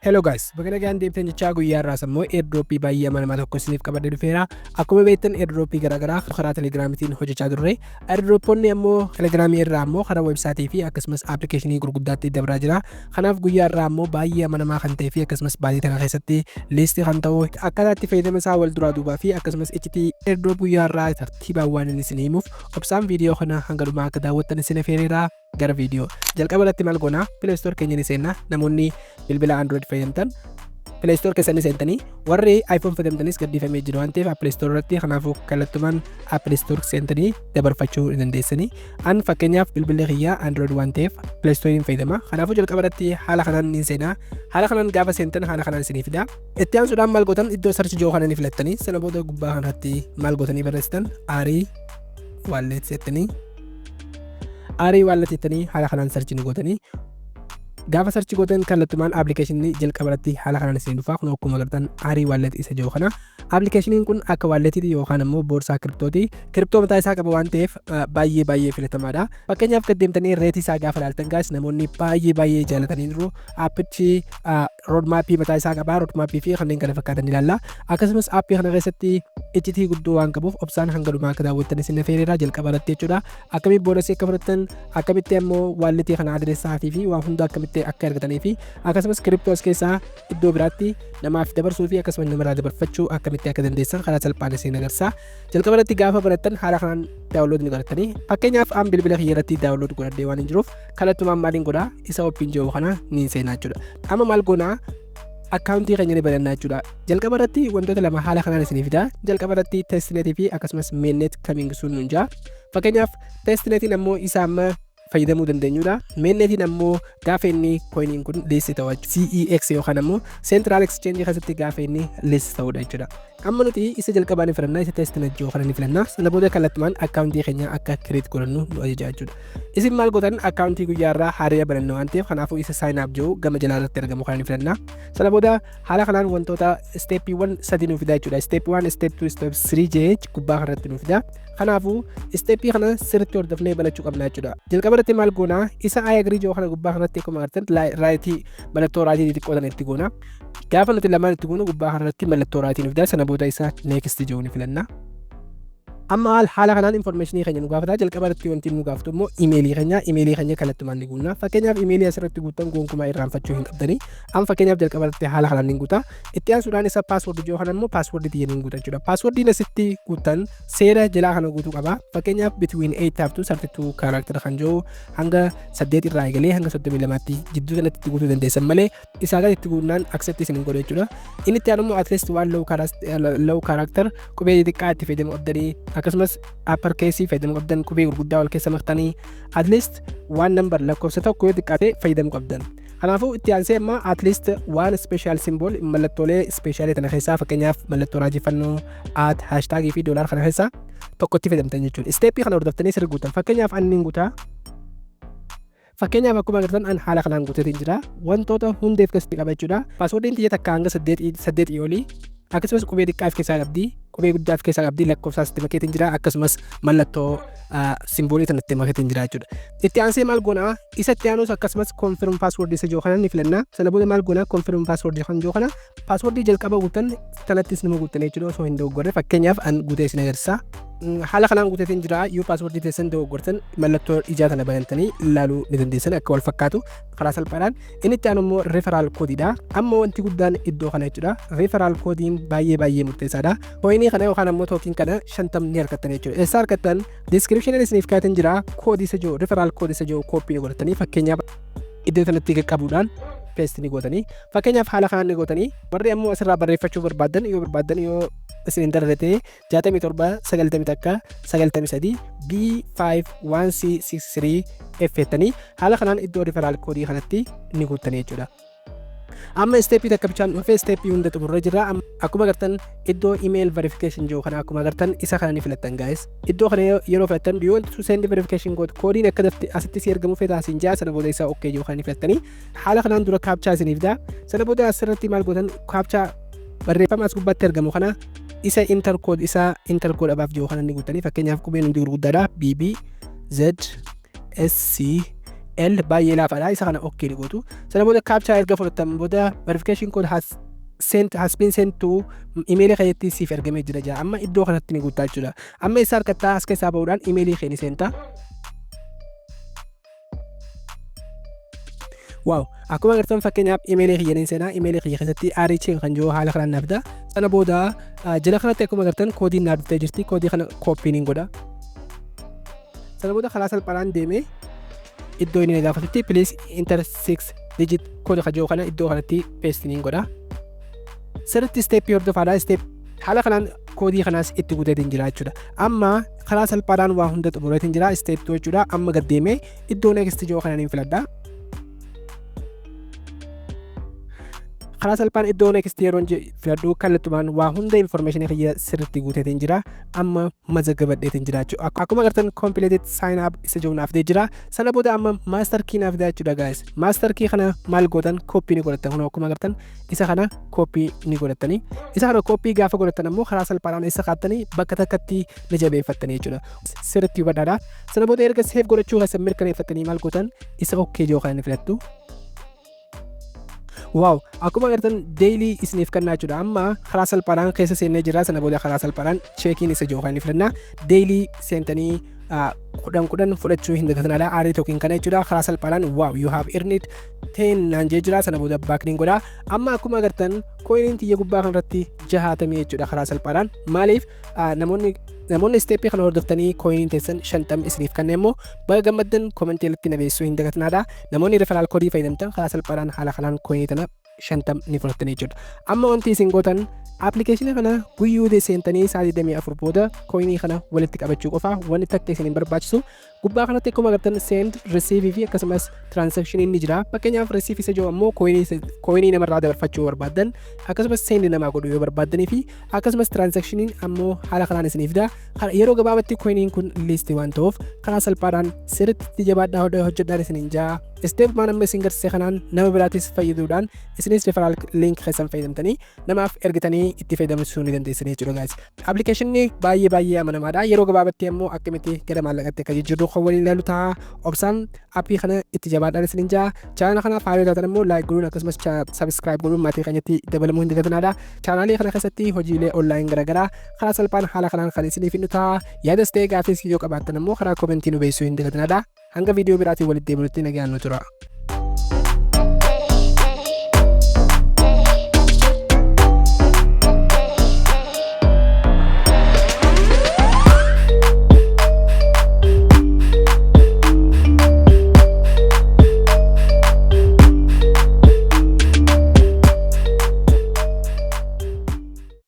Hello guys, baga nagaan deebtan jechaa, guyyaa irraas ammoo airdroppii baay'ee amanamaa tokko isiniif qabadhee dhufeera. Akkuma beektan airdroppii garaagaraa karaa Telegramiitiin hojjechaa turre. Airdroppoonni ammoo Telegramii irraa ammoo karaa websiteii fi akkasumas applicationii gurguddaatti dabraa jira. Kanaaf guyyaa irraa ammoo baay'ee amanamaa kan ta'ee fi akkasumas baay'ee kana keessatti listii kan ta'u, akkaataa itti fayyadama isaa wal duraa duubaa fi akkasumas iccitii airdrop guyyaa irraa tartiibaan waan inni isin himuuf, obsaan viidiyoo kana hanga dhumaa akka daawwattan isin affeereera. Gara viidiyoo jalqaba irratti maal goonaa? Play Store keenya ni seenna. Namoonni bilbila Android fayyadamtan Play Store keessa ni seentanii, warri iPhone fayyadamtanis gaddifamee jira waan ta'eef Apple Store irratti. Kanaafuu kallattumaan Apple Store seentanii dabarfachuu ni dandeessanii. An fakkeenyaaf bilbilli kiyyaa Android waan ta'eef Play Store hin fayyadama. Kanaafuu jalqaba irratti haala kanaan ni seenaa. Haala kanaan gaafa seentan haala kanaan isinii fida. Itti aansuudhaan maal gootan? Iddoo search jiru kana ni filattanii, sana booda gubbaa kanatti maal gootanii barreessitan? Ari Wallet jettanii, Ari Wallet jettanii haala kanaan search ni gootanii. Gaafa search gootan kallattumaan applicationii jalqaba irratti haala kanaan isin dhufa. Kun akkuma agartan Ari Wallet isa jiru kana. Applicationiin kun akka walletiiti yookaan ammoo boorsaa cryptooti. Crypto mataa isaa qaba waan ta'eef baay'ee baay'ee filatamaadha. Fakkeenyaaf gad deemtanii rateii isaa gaafa ilaaltan gaas, namoonni baay'ee baay'ee jaalatanii jiru. Appichi roadmapii mataa isaa qaba. Roadmapii fi kanneen kana fakkaatan ilaalla. Akkasumas appii kana keessatti iccitii guddoo waan qabuuf obsaan hanga dhumaa akka daawwattan isin affeereera jalqaba irratti jechuudha. Akkamitti bonusii akka fudhattan, akkamitti ammoo walletii kana addressaatii fi waan hunda akkamitti akka argatanii fi akkasumas crypto as keessaa iddoo biraatti namaaf dabarsuu fi akkasumas namarraa dabarfachuu akkamitti akka dandeessan karaa salphaan isin agarsiisa. Jalqaba irratti gaafa barattan haala kanaan download ni godhattanii. Fakkeenyaaf an bilbila kiyya irratti download godhadhee waan hin jiruuf kallattumaan maaliin godhaa? Isa open jiru kana ni seenaa jechuudha. Amma maal goonaa? Accountii keenya ni banannaa jechuudha. Jalqaba irratti wantoota lama haala kanaan isinii fida. Jalqaba irratti testnetii fi akkasumas mainnet coming soon nun jaa. Fakkeenyaaf testnetiin ammoo isa amma fayyadamuu dandeenyudha. Mainnetiin ammoo gaafa inni coiniin kun list ta'u, CEX yookaan ammoo Central Exchange keessatti gaafa inni list ta'udha jechuudha. Amma nuti isa jalqabaa ni filannaa, isa testnet jiru kana ni filannaa. Sana booda kallattumaan accountii keenya akka create godhannu nu ajaja jechuudha. Isin maal gootan? Accountii guyyaa irraa haaraa bananna waan ta'eef, kanaafuu isa sign up jiru gama jalaa irratti argamu kana ni filannaa. Sana booda haala kanaan wantoota steppiiwwan sadi nu fida jechuudha. Step 1, step 2, step 3 jee gubbaa kanarratti nu fida. Kanaafuu steppii kana sirriitti hordofnee banachuu qabna jechuudha. Jalqaba irratti maal goonaa? Isa I agree jiru kana gubbaa kanatti akkuma agartan rightii, mallattoo rightii xixiqqoo sana itti goona. Gaafa nuti lamaan itti goonu gubbaa kanarratti mallattoo rightii nu fida. Sana booda isa next jiru ni filanna. Amma haala kanaan informationii keenya nu gaafata. Jalqaba irratti wanti nu gaafatu immoo emailii keenya. Emailii keenya kallattumaan ni guunna. Fakkeenyaaf emailii asirratti guuttan gonkumaa irraanfachuu hin qabdanii. Amma fakkeenyaaf jalqaba irratti haala kanaan ni guuta. Itti aansuudhaan isa passwordii jiru kana immoo passwordii xiyya ni guuta jechuudha. Passwordiin asitti guuttan seera jalaa kana guutuu qaba. Fakkeenyaaf between 8 up to 32 character kan jiru, hanga 8 irraa eegalee hanga 32tti jidduu sanatti itti guutuu dandeessan malee isaa gadi itti guunnaan accept isin hin godhu jechuudha. Inni itti aanu immoo at least waan low character, qubee xixiqqaa itti fayyadamuu qabdanii, akkasumas upper case fayyadamuu qabdan, qubee gurguddaa wal keessa maktanii, at least one number, lakkoofsa tokko yoo xiqqaate fayyadamuu qabdan. Kanaafuu itti aansee amma at least one special symbol, mallattoolee specialii tana keessaa, fakkeenyaaf mallattoo raajeffannoo, at, hashtagii fi dollar kana keessaa tokkotti fayyadamtan jechuudha. Steppii kana hordoftanii sirri guutan. Fakkeenyaaf anni guutaa. Fakkeenyaaf akkuma agartan an haala kanaan guuteetiin jira. Wantoota hundeef keessatti qaba jechuudha. Passwordiin tiyya takka hanga saddeetii olii, akkasumas qubee xiqqaa of keessaa qabdi, qubee guddaa of keessaa qabdi, lakkoofsaas itti makeetiin jira, akkasumas mallattoo symbolii tanatti makeetiin jira jechuudha. Itti aansee maal goonaa? Isa itti aanus akkasumas confirm passwordii isa jiru kana ni filanna. Sana booda maal goonaa? Confirm passwordii kan jiru kana passwordii jalqaba guutan tanattis nama guutan jechuudha osoo hin dogoggorre. Fakkeenyaaf an guutee isin agarsiisa. Haala kanaan guuteetiin jira. Yoo passwordii teessan dogoggortan mallattoo ijaa tana banantanii ilaaluu ni dandeessan akka wal fakkaatu karaa salphaadhaan. Inni itti aanu immoo referral codeiidha. Amma wanti guddaan iddoo kana jechuudha. Referral codeiin baay'ee baay'ee murteessaadha. Coinii kana yookaan ammoo token kana 50 ni argattan jechuudha. Eessaa argattan? Descriptionii isiniif kaa'eetiin jira. Codeii isa jiru, referral codeii isa jiru copyii godhatanii, fakkeenyaaf iddoo kanatti qaqqabuudhaan paste ni gootanii. Fakkeenyaaf haala kanaan ni gootanii. Warri ammoo asirraa barreeffachuu barbaadan yoo barbaadan, yoo isin hin dararate, 67 91 93 B5 1C 63 F jettanii haala kanaan iddoo referral codeii kanatti ni guuttanii jechuudha. Amma steppii takka bichaan dhufee steppii hunda xumurree jirra. Akkuma agartan iddoo email verification jiru kana akkuma agartan isa kana ni filattan guys. Iddoo kana yeroo filattan "Do you want to send verification code?" Codeiin akka dafte asitti si ergamu feetaa siin jaa. Sana booda isa okay jiru kana ni filattanii. Haala kanaan dura captcha isiniif daa. Sana booda asirratti maal gootan? Captcha barreeffama as gubbaatti argamu kana, isa enter code, isa enter code abaaf jiru kana ni guuttanii. Fakkeenyaaf qubeen hundi gurguddaadha. B B Z S C L baay'ee laafaadha. Isa kana okay ni gootu. Sana booda captcha erga fudhatan booda verification code has been sent to imeelii keetti siif ergamee jira jira. Amma iddoo kanatti ni guuttaa jechuudha. Amma isa harkattaa as keessaa bahuudhaan imeelii kee ni seenta. Wow, akkuma agartan fakkeenyaaf imeelii kiyya ni seenaa. Imeelii kiyya keessatti ariichiin kan jiru haala kanaan naaf fida. Sana booda jala kanatti akkuma agartan koodiin naaf dhuftee jirti. Koodii kana copy niin godha. Sana booda karaa salphaadhaan deemee iddoo inni na gaafatutti please enter 6 digit code kan jiru kana iddoo kanatti paste niin godha. Sirriitti step hordofaadha. Step haala kanaan koodii kanaas itti guuteetiin jira jechuudha. Amma karaa salphaadhaan waa hunda xumureetiin jira step 2 jechuudha. Amma gad deemee iddoo next jiru kana niin filadha. Karaa salphaan iddoo next yeroo filadhu kallattumaan waa hunda information kiyya sirriitti guuteetiin jira. Amma mazagabadheetiin jira jechuudha. Akkuma agartan completed sign up isa jiru naaf jira. Sana booda amma master key naaf jechuudha guys. Master key kana maal gootan copy ni godhattan. Kun akkuma agartan isa kana copy ni godhattanii. Isa kana copy gaafa godhattan ammoo karaa salphaadhaan isa kaattanii bakka takkatti ni jabeeffattanii jechuudha. Sirriitti hubadhaadha. Sana booda erga save godhachuu keessan mirkaneeffattanii maal gootan isa okay jiru kana ni filattu. Wow, akkuma agartan daily isiniif kennaa jechuudha. Amma karaa salphaadhaan keessa seennee jira. Sana booda karaa salphaadhaan check-in isa jiru kan inni filannaa. Daily seentanii 10 10 fudhachuu hin dagatinadha. Aarii token kana jechuudha. Karaa salphaadhaan wow, you have earned 10 naan jee jira. Sana booda back niin godha. Amma akkuma agartan coiniin tiyya gubbaa kanarratti 60 jechuudha karaa salphaadhaan. Maaliif namoonni stepii kana hordoftanii coiniin teessan 50 isiniif kenne immoo baga gammaddan commentii irratti na beeksisuu hin dagatinaadha. Namoonni referral codeii fayyadamtan karaa salphaadhaan haala kanaan coinii tana 50 ni fudhattanii jechuudha. Amma wanti isin gootan applicationii kana guyyuu seentanii sa'aatii 24 booda coinii kana walitti qabachuu qofa, wanti takka isin hin barbaachisu. Gubbaa kanatti akkuma agartan send, receive fi akkasumas transaction ni jira. Fakkeenyaaf receive isa jiru ammoo coinii namarraa dabarfachuu barbaaddan, akkasumas send namaa godhuu yoo barbaaddanii fi akkasumas transactioniin ammoo haala kanaan isiniif fida. Yeroo gabaabatti coiniin kun list waan ta'uuf karaa salphaadhaan sirriitti jabaadhaa hojjedhaan isiniin jaa. Step maan amma isin garsiise kanaan nama biraatis fayyaduudhaan isinis referral link keessan fayyadamtanii namaaf ergitanii itti fayyadamuu ni dandeessanii jechuudha guys. Applicationni baay'ee baay'ee amanamaadha. Yeroo gabaabatti ammoo akkamitti gara maallaqatti akka jijjiirru kan waliin ilaalu ta'a. Obsaan appii kana itti jabaadhaan isiniin jaa. Chaanala kanaaf haaraa taatan ammoo like godhuun akkasumas subscribe godhuun maatii keenyatti dabalamuu hin dagatinaadha. Chaanaalii kana keessatti hojiilee online garaagaraa karaa salphaan haala kanaan kan isiniif hinnu ta'a. Yaadas ta'ee gaaffiis yoo qabaattan ammoo karaa commentii nu beeksisuu hin dagatinaadha. Hanga viidiyoo biraatiin walitti deebinutti nagaan nu tura.